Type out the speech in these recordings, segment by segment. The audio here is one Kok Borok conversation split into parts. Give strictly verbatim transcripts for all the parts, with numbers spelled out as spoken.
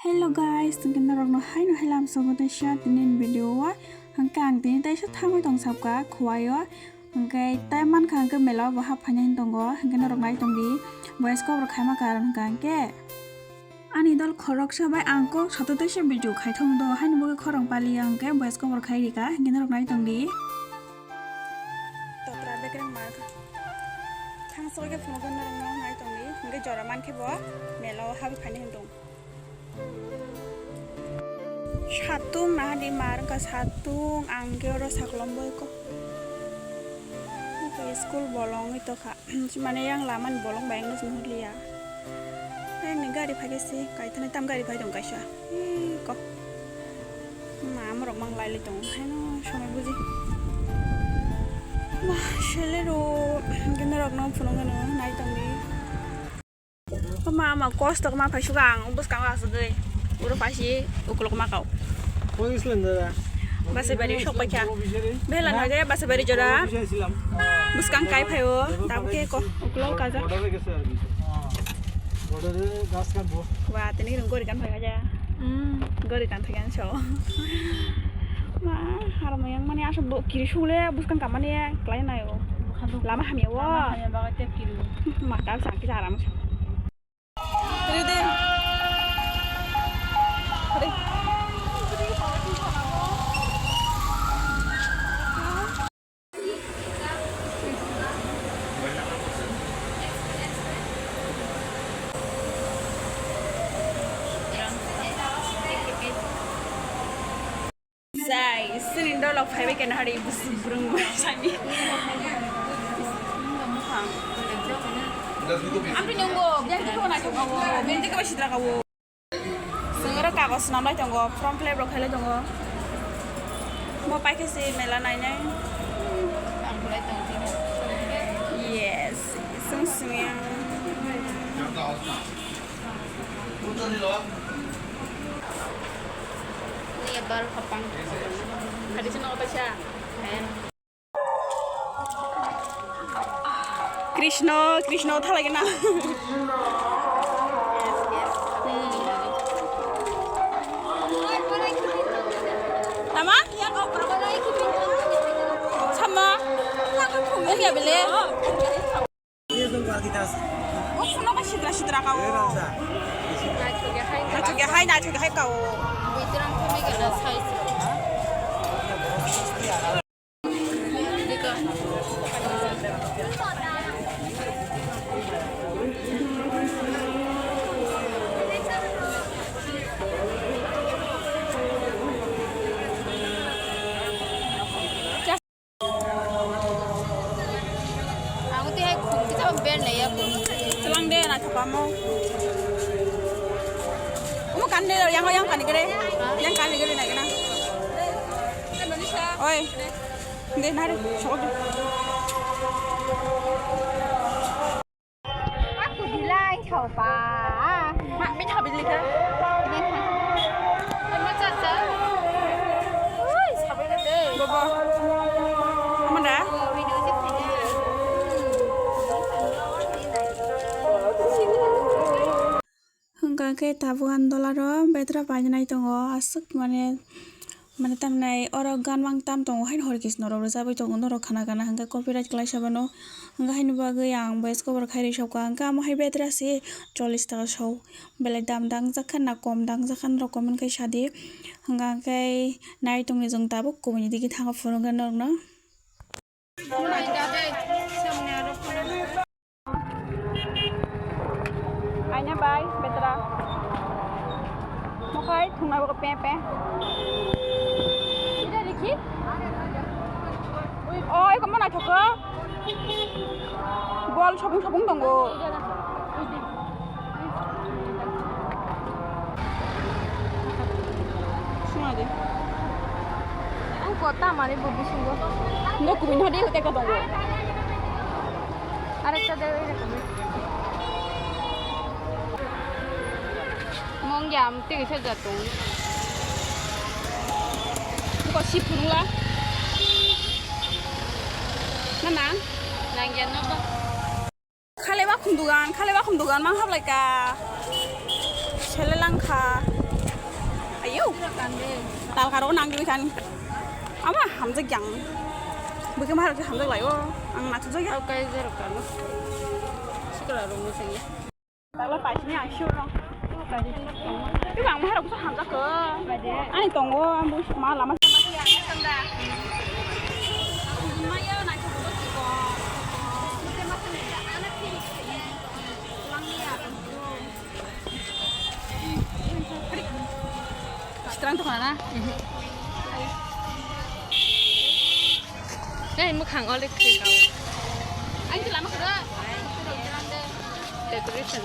Hello guys, tini norokno haino helam sobo teisa tini video o. Hwnkhe ang tini teisa thangwi tong sabkha Khowai o. Hwnkhe tai mankha hwnkhe mela o bo hap phaina hin tongo. Hwnkhe norok nai tongdi. Boys kobor khaima karon hwnkha hwnkhe ani dol khoroksa bai ang kok soto teisa video khai thong do. Haini bagwi khorang pali ya hwnkhe boys kobor khai rika. Hwnkhe norok nai tongdi. Totra bekereng mar. Thang soi khe phunukgwi norokno nai tongdi. Hwnkhe jora mankhe bo mela o habwi phaina hin tong. Satung nahadi mar wngkha satung ang khe oro saklom boiko. Iko school bolong ito kha. Mane yang lamani bolong bai wngno sini hurliya. Yang ni gari phai khe se kaithani tam gari phai tong kaisa. Iko. Ma amorok mang lai lai tongo haino somai buji. Ma selero norokno phunukgwi nai tongdi. Mama, ama kosto ma phai suka ang bwskango asugwi. Uro pasi ukulok ma kau. Basai bari sok paikha. Bela nage basai bari jora. Bwskang kai phaio. Tabuk ke ko ukulok kaja. Wa tini rung gori kan phai kaja. Hmm, gori kan thai kan so. Ma, haram yang mani asuk bo kiri sule bwskang kamani klai nayo. Lama hamya wo. Lama hamya baga tep kiri. Ma kal sang kisa aram. Ready? Ready? Sai, sini dolok phaibai kena hari bwswk bwrwng sani. Amtwi nungo, biyang khe khebo naithok kawo, biyang khe khebo sitra kawo. Swng oro kagoj swnam lai tongo, form fill up rok khailai tongo. Mo paikhe se mela nainai. Yes, swng swngya. Ni bar khapang. Hadi sini apa sih? Krishna, Krishna thalai gana. Tama? Sama? Ini ya beli. O phone ka sitra sitra ka o. Naithok ya hai, naithok ya hai ka o. Ang tei hai khum kisa ber nai ya khum. Selang de na thapa mo. Umu kan de yang yang kan gere. Yang kan gere na gana. Oi. De na re. Sok de. Aku bilai chopa. Mak mi thabi lika. Bobo. Amanda. Hwnkha khe tabuk ang dolaro betra painani tongo aswk mane. Mane tamni oro gan mang tam tongo haino hor kisno rok rwjagwi tongo norok khana gana hwnkhe copyright khlaisa bano hwnkhe haini bagwi ang voice cover khai rwsokha hwnkhe amo hai betra se chollish taka so belai dam dangjak kha na kom dangjak kha norok comment khai sadi hwnkhe nai tongni chwng tabuk kubuni digi thango phunukgwi norokno. Aina bai betra. Mokhai thungna bo pe pe. Ida dikhi. Oi, komo naithok kha. Bol sobung sobung tongo. Suma de. Ang kota mani bo bisingo. Ndo kubui no de teka tongo. Arekta de, oi, rekta de. Mong ya, am tege sa jatung. Ko si phunula. Nana? Nang ya no ba. Khale ba khum dugan, khale ba khum dugan mang hablai ka. Sele lang kha. Tal karo nang dui kan. Ama hamjak yang. Bukhe mahar hamjak lai o. Ang nachu jak ya. Kau kai zero kan. Sikla rong sini. Tala paisini ang sure no. Tei bang maharok so hamjak ko. Ani tongo ang bo ma lama. Strang tong na. Eh, mwkhang olik khe kau. Ang lama khe. Decoration.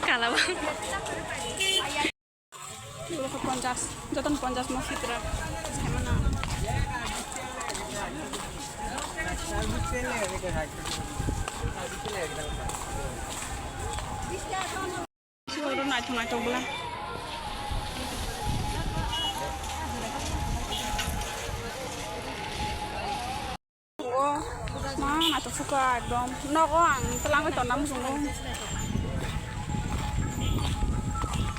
Kalabang. Ponchas, joton ponchas mo sitra. Oro naithok naithok bwla. O ma naithok sukha ekdom. Nogo ang twlangwi tonna muchungo.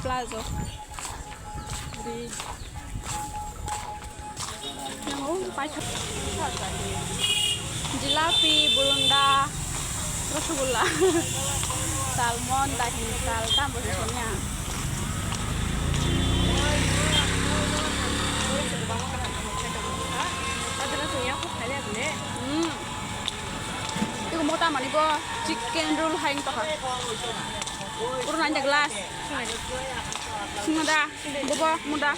Plazo. Jilapi, bulunda, rosgulla, salmon, dahi, sal, tam bo sini ang. Hmm. Iku mota mani bo chicken roll hai wng tongkha. Uro nanya glass. Singada. Bobo, muda.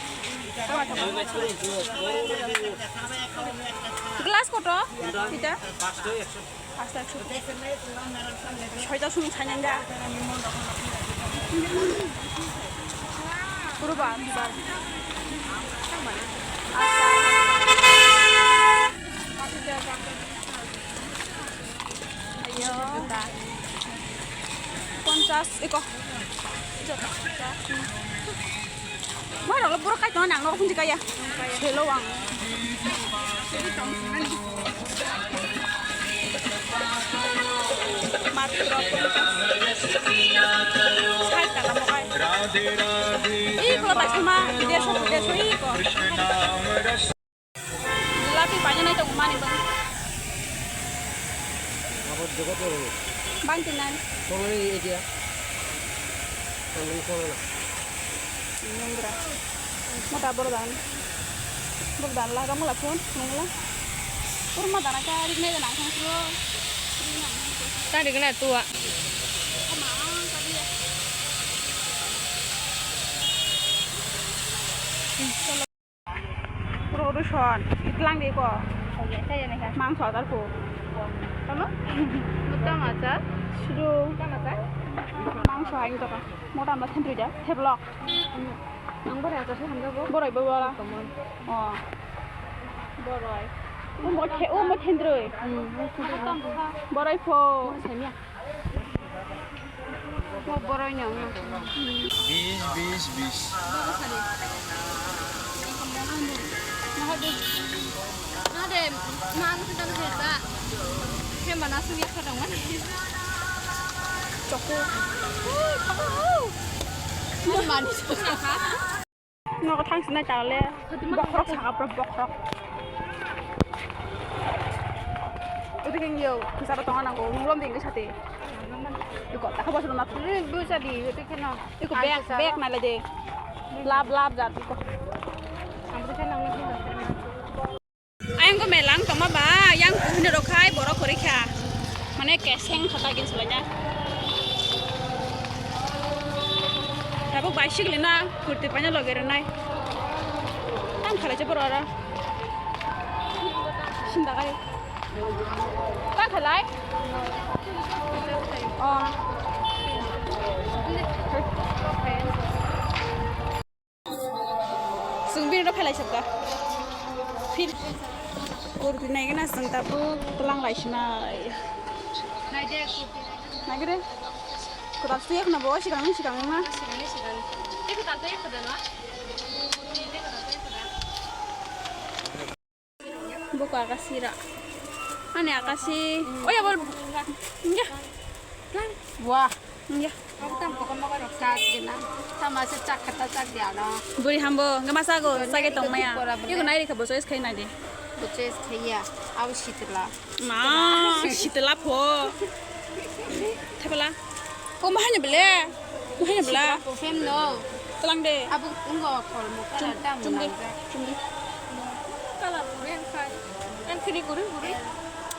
Glass koto? Ita? Pasta ekso. Soita sung sainanda. Kuruba, kuruba. Ayo. Ponchas, iko. Jota. Moi rok lo puro kai tong nang no hunji kaya. Hello ang. Matro ponchas. Sai tala mo kai. Iko ta suma, deso, deso iko. Jilapi paina nai tong mani bang. Abo jogot oro. Bang tinai. Solo ni idea. Tanggung solo na. Nungra. Mota boro dan. Boro dan la, rong la phone, nung la. Pur ma dana ka rik nai dana ka sro. Ta rik na tua. Puro ruson, itlang di ko. Mangso atar ko. Tamo? Buta macha. Sudu. Buta macha. Mangso aing to ka. Mota ma thentri ja, theblok. Ang borai acha se hamjago. Borai bo wala. Oh. Borai. O mo the, o mo thentroi. Hmm. Borai pho. Mo semia. Mo boroi ni ongno. Bis, bis, bis. Ade, mang kita bisa. Hemana sung ya kadang mana. Choco. Mani. Nogo thang sinai tale. Bokhorok saka pura bokhorok. Uti keng yo, kisaro tonga nango, mulom ding sate. Iko, taka bosu na. Ni bu jadi, uti keno. Iko bag, bag na le de. Lab, lab jat iko. Ang uti keno ngi. Ayang ko melang tongma ba, yang kuhino rok khai borok kwrwi kha. Mane keseng kha ta gin sulaina. Tabuk bicycle na kurti paina loge rwnai. Tang khalai se borok aro. Sinda kai. Tang khalai. Oh. Chwng bini no phelai sokha. Phir kurti nai gana chwng tabuk twlang lai sinai. Nai de kurti nai gana. Nai gede. Kwtal twi ekno bo sikang ni sikang ma. Sikang ni sikang. Tei kwtal twi ekno da no. Buka akasi ra. Ani akasi. Oh ya bol. Ya. Wah. Ya. Chak gana. Tama se chak kata chak ya no. Buri hambo, hwnkhe masa go, sage tong maya. Iko nai rikha bo choice khai nai di. Bo choice khai ya. Abo sitla. Ma, sitla pho. Thepala. O mahanya bele. Mahanya bela. Sitla pho hem no. Talang de. Abo ungo kol mo kara dam. Chum de. Chum de. Kala pho hem khai. Ang khini guri guri.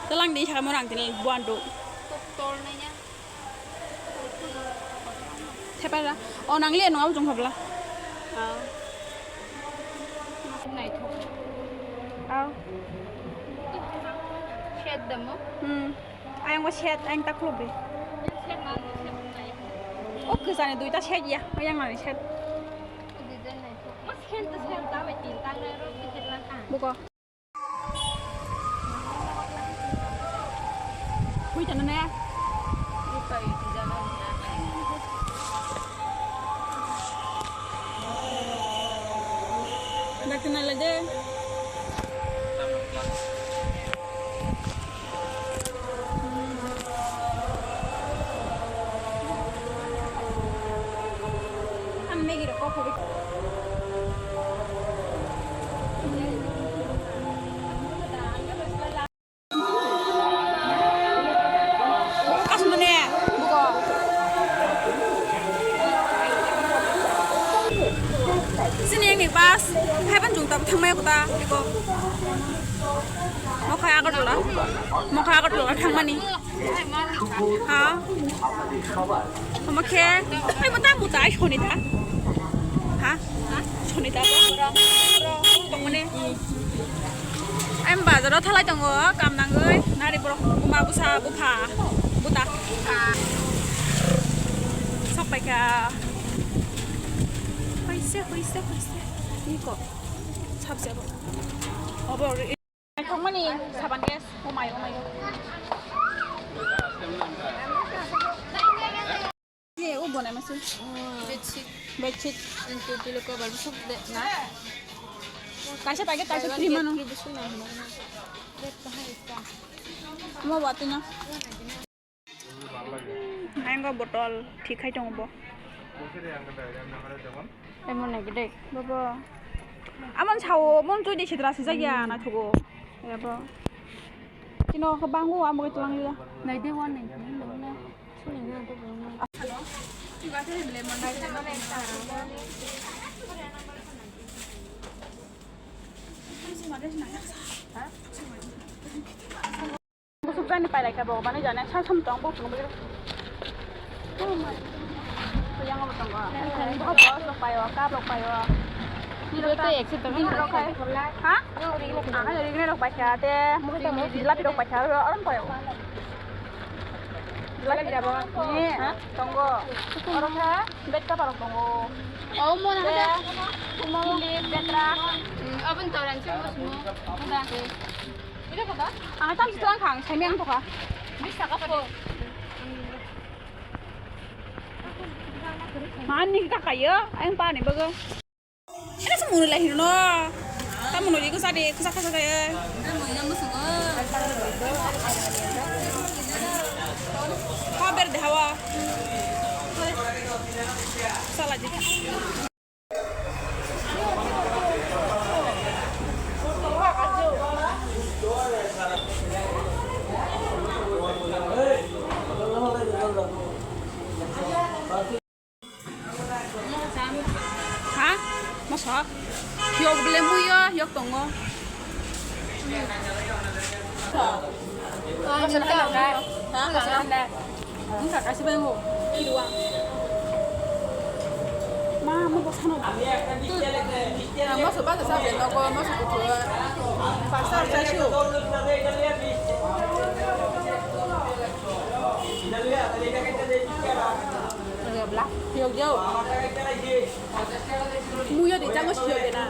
Talang de, saka mo rang tini buan do. Tol nai ya. Thepara. O nang le nung abo chungkha bla. Aw. Naithok. Aw. Shed damo? Hmm. Ayang bo shed, ayang ta khuluk de. Shed nang, shed nai. O kwchani duita shed ya, ayang nani shed. Design naithok. Mas shed to shed da bai tin tang nai ro, shed lang ka. Buko. Hui tana ne. Dakti nai lade. Ang Maggie rok kok hobi. Asmane, buko. Sini yang ni bus, hai ban jung tam thang mai kuta, iko. Mokhai Agartala, mokhai Agartala thang mani. Ha? Omo khe, ai, mo ta, mo ta, ai, Sonita. Ha? Sonita, bro, bro, bro, tongmani. Ai, bazaro thalai tongo, kam nangwi, nari borok, buma, busa, bupha, buta. Sok paikha. Hoise, hoise, hoise. Niko. Sabse bo. Obo. Naithokmani saban gas, oh my, oh my God. Ye, oh, bonai masi. Bedsheet. Bedsheet. Pillow cover, sob de, na? Kaisa packet, kaisa free mano. Mo watino. Ayang botol thik khai tongo bo. Emo nai gede. Bobo. Amon sao, mon tui di sidra sijak ya na thugo. Ya bo. Kino ko bangu amo ke tulang liya. Nai de wan nai. Busuk jani pailai kha bo, bani jani sa sam tong bo tong bo. Yang bo tong bo. Bo bo sok paio, kap rok paio. Nilo ta, nilo rok khai. Ha? Ang ri ri rok pai kha te. Jilapi rok pai kha, oro pai. Jilapi rok ni, ha? Tongo. Oro kha, bed cover rok tongo. Oh, mo na. Te, mo. Clip, betra. Abon toran se mo. Ang tam sitwlang khang, saimeng tokha. Bis taka po. Mani ka kayo, ayang pani bago. Ina sa muni lai hino. Tam muni ko sa de, ko sa ka sa de. Ha ber de hawa. Sala ji. Ha? Moso? Yok bele muyo, yok tongo. Wngkha kaisa bai mo. Ma, mo bo sano. Ang moso basa sa bai nogo, moso kuthua. Pasar sa shu. Yok bla. Yok yo. Muyo di jango siyok na.